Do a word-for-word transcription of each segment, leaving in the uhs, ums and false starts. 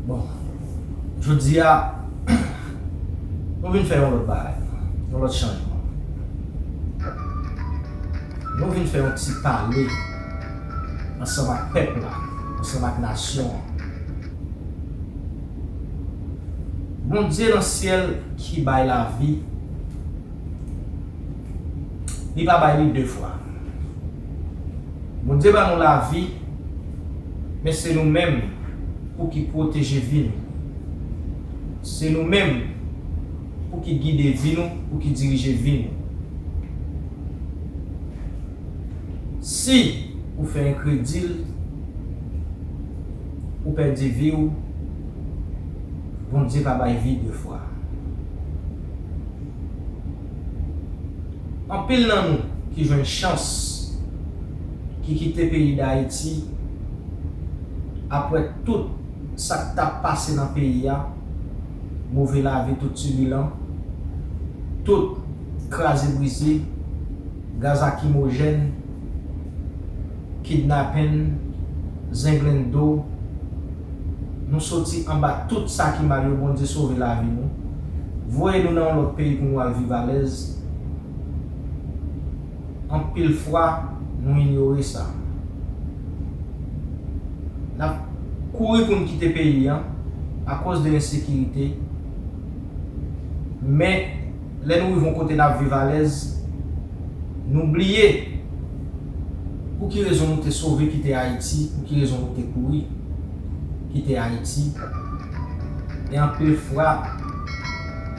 Bon, jodi a, nou vin fè yon lòt bagay, yon lòt chanjman. Nou vin fè yon ti pale ansanm ak pèp la, ansanm ak nasyon an. Bondye nan syèl ki bay lavi, li pa bay li de fwa. Bondye ban nou lavi, men se nou menm pou ki pwoteje vi nou. Se nou menm pou ki gide vi nou, pou ki dirije vi nou. Si ou fè enkredil, ou pèdi vi w, Bondye pa bay vi de fwa. Anpil nan nou ki jwenn chans, ki kite peyi Dayiti, apre tout sa k t ap pase nan peyi a, move lavi, tout tibilan, tout kraze brize, gaz lakrimojèn, kidnapenn, zenglendo, nou soti anba tout sa ki mal yo, Bondye sove lavi nou, voye nou nan yon lòt peyi pou nou al viv alèz. Anpil fwa, nou inyore sa. N ap kouri pou n kite peyi a akoz de ensekirite. Men, lè nou rive yon kote n ap viv alèz, nou bliye pou ki rezon nou te sove kite Ayiti, pou ki rezon nou te kouri kite Ayiti. E anpil fwa,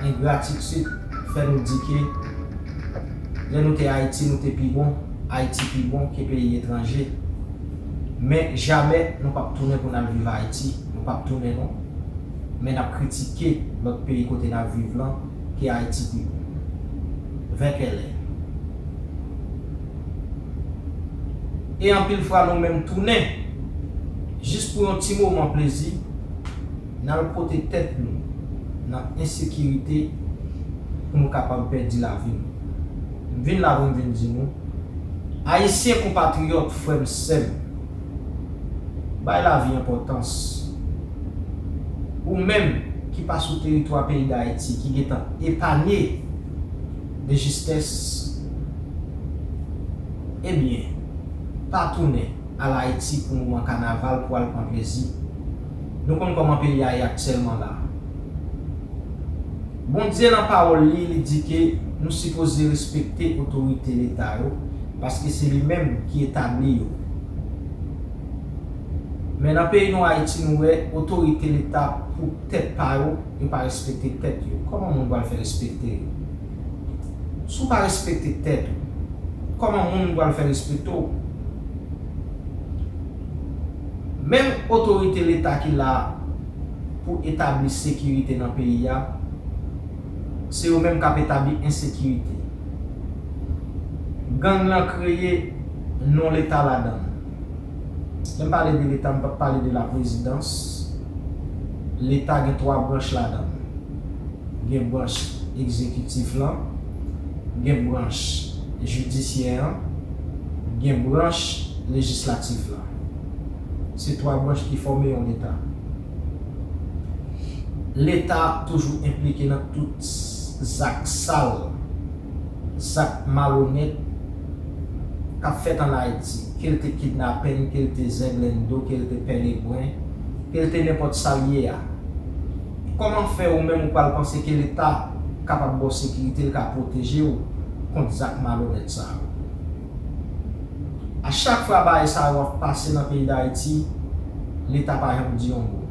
engratitid fè nou di ke lè nou te Ayiti, nou te pi bon, Ayiti pi bon ke peyi etranje. Men jamè nou p ap tounen pou n al viv Ayiti. Nou p ap tounen non. Men n ap kritike lòt peyi kote n ap viv lan, ke Ayiti pi bon. Vèkèlè. E anpil fwa nou menm tounen, jis pou yon ti moman plezi, n al pote tèt nou nan ensekirite pou nou kapab pèdi lavi nou. M vin la pou m vin di nou, Ayisyen konpatriyòt, frè m, sè m, bay lavi enpòtans. Ou menm ki pa sou teritwa peyi Dayiti, ki gentan epanye de jistès, ebyen, pa tounen al Ayiti pou moman kanaval pou al pran plezi. Nou konn kòman peyi a ye aktyèlman la. Bondye nan pawòl li, li di ke nou sipoze respekte otorite Leta yo, paske se li menm ki etabli yo. Men nan peyi nou Ayiti, nou wè otorite Leta pou tèt pa yo, yo pa respekte tèt yo. Kòman moun pral fè respekte yo? Si w pa respekte tèt ou, kòman moun pral fè respekte w? Menm otorite Leta ki la pou etabli sekirite nan peyi a, se yo menm k ap etabli ensekirite. Gang lan kreye non Leta ladan l. Lè m pale de Leta, m p ap pale de laprezidans. Leta gen twa branch ladan l. Gen branch egzekitif lan, gen branch jidisyè an, gen branch lejislatif lan. Se twa branch ki fòme yon Leta. Leta toujou enplike nan tout zak sal, zak malonèt k ap fèt ann Ayiti, ke l te kidnapenn, ke l te zenglendo, ke l te pè lebren, ke l te nenpòt sa l ye a. Kòman fè ou menm ou pral panse ke Leta kapab ba w sekirite, l ka pwoteje w kont zak malonèt sa yo? A chak fwa bagay sa yo ap pase nan peyi Dayiti, Leta pa janm di yon mo.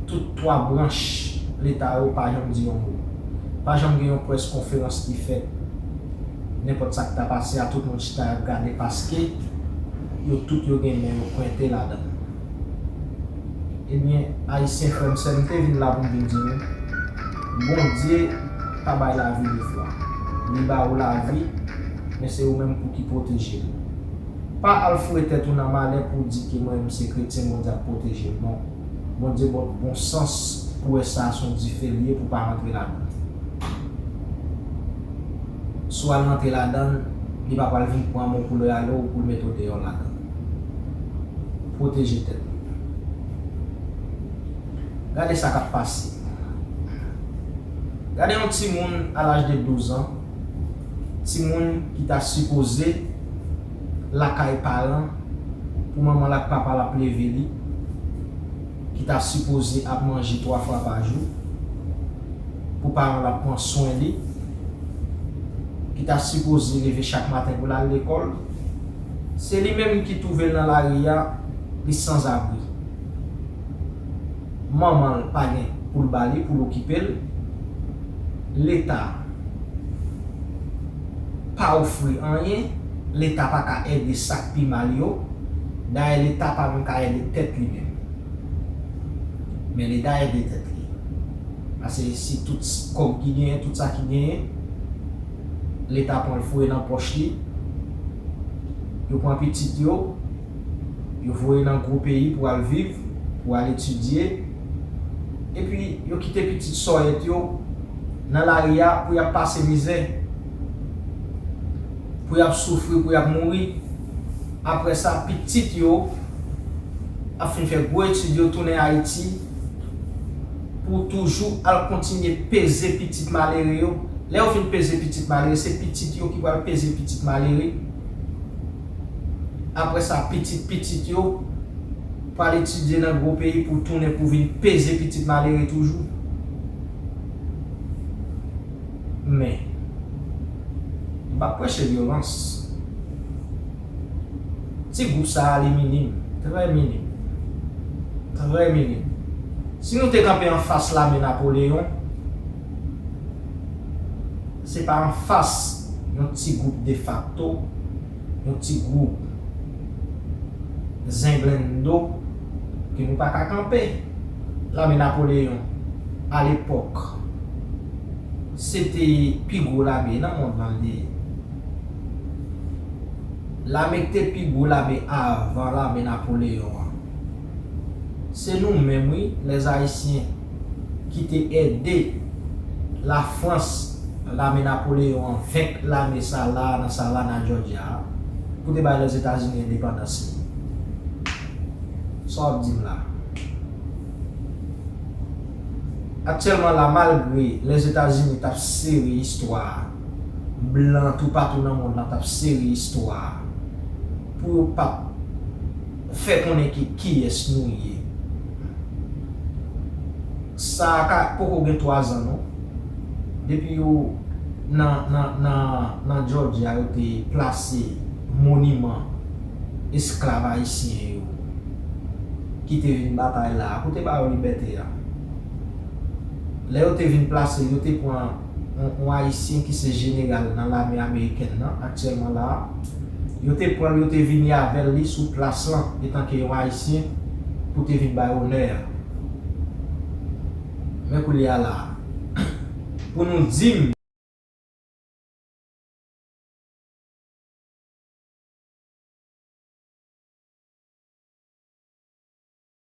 Tout twa branch Leta yo pa janm di yon mo. Pa janm gen yon près konferans ki fèt. Nenpòt sa k ta pase a, tout moun chita y ap gade paske yo tout yo gen men yo pwente ladan l. Ebyen, Ayisyen frè m, sè m, m te vin la pou m vin di nou, Bondye pa bay lavi de fwa. Li ba ou lavi, men se ou menm pou ki pwoteje l. Pa al foure tèt ou nan malè pou w di ke mwen menm se kretyen, Bondye ap pwoteje m. Non. Bondye ba w bon sans pou wè sa se yon dife l ye pou w pa rantre ladan l. Si w al rantre ladan l, li pa pral vin pran men w pou l rale w, pou l mete w deyò ladan l. Pwoteje tèt nou. Gade sa k ap pase. Gade yon timoun a laj de douz an, timoun ki ta sipoze lakay paran pou manman l ak papa l ap leve li, ki ta sipoze ap manje twa fwa pa jou, pou paran l ap pran swen li, ki ta sipoze leve chak maten pou l al lekòl, se li menm ki twouve l nan lari a, li sanzabri. Manman l pa gen pou l ba li, pou l okipe l. Leta pa ofri anyen, Leta pa ka ede sa k pi mal yo. Dayè, Leta pa menm ka ede tèt li menm. Men Leta ede tèt li. Paske si tout kòb ki genyen, tout sa ki genyen, Leta pran l foure nan pòch li, yo pran pitit yo, yo voye nan gwo peyi pou al viv, pou al etidye, epi yo kite pitit sòyèt yo nan lari a pou y ap pase mizè, pou y ap soufri, pou y ap mouri. Apre sa, pitit yo ap fin fè gwo etid yo, tounen Ayiti, pou toujou al kontinye peze pitit malere yo. Lè yo fin peze pitit malere, se pitit yo ki pral peze pitit malere. Apre sa, pitit pitit yo pral etidye nan gwo peyi pou tounen pou vin peze pitit malere toujou. Men, m p ap preche vyolans. Ti gwoup sa a, li minim, trè minim, trè minim. Si nou te kanpe anfas lame Napoleyon, se pa anfas yon ti gwoup defakto, yon ti gwoup zenglendo ke nou pa ka kanpe. Lame Napoleyon, alepòk, se te pi gwo lame nan mond lan li ye. Lame ki te pi gwo lame avan lame Napoleyon an, se nou menm, wi, lèzayisyen, ki te ede Lafrans, lame Napoleyon an, venk lame sa la nan Savannah, Georgia a, pou te bay Lèzetazini endepandans li. Sa w ap di m la? Aktyèlman la, malgre Lèzetazini t ap sere istwa a, blan toupatou nan mond lan t ap sere istwa a, pou yo pa t fè konnen ki kiyès nou ye. Sa a ka poko gen twazan non. Depi yo nan, nan, nan, nan Georgia, yo te plase moniman esklav ayisyen yo ki te vin batay la a pou te ba yo libète a. Lè yo te vin plase l, yo te pran yon, yon Ayisyen ki se jeneral nan lame amerikèn nan aktyèlman la a. Yo te pran l, yo te vini avè l, li sou plas lan, etanke yon Ayisyen, pou te vin bay onè a. Men koulye a la a, pou nou di m